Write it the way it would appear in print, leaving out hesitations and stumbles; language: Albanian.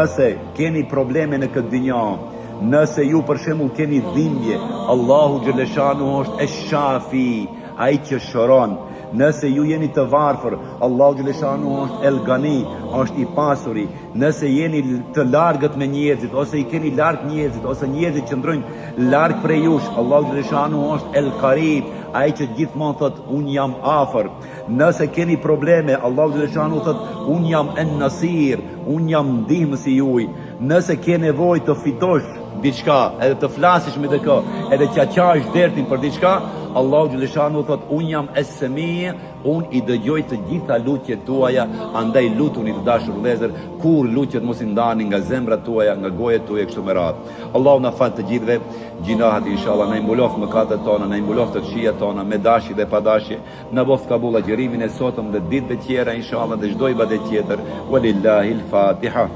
Nëse keni probleme në këtë dynja, nëse ju për shembull keni dhimbje, Allahu xheleshanuhu është Esh-Shafi, ai që shëron. Nëse ju jeni të varfër, Allahu xheleshanuhu është El Gani, është i pasuri. Nëse jeni të largët me njerëzit ose i keni larg njerëzit ose njerëzit qëndrojnë larg prej jush, Allahu xheleshanuhu është El Karib, ai që gjithmonë thotë unë jam afër. Nëse keni probleme, Allahu xheleshanuhu thotë, unë jam En Nasir, unë jam ndihmësi juaj. Nëse ke nevojë të fitosh diçka, edhe të flasish me dikë, edhe t'ia qash dertin për diçka, Allahu xheleshanuhu thotë, unë jam Es Semi, unë i dëgjoj të gjitha lutjet tuaja, andaj lutuni të dashur vëllezër, kurrë lutjet mos i ndani nga zemrat tuaja, nga gojët tuaja kështu me radhë. Allahu na faltë të gjithëve gjynahet inshallah, na i mbuloftë mëkatet tona, na i mbuloftë të këqijat tona me dashje dhe pa dashje. Na boftë kabul agjërimin e sotëm dhe ditëve tjera inshallah dhe çdo ibadet tjetër. Walillahil Fatiha.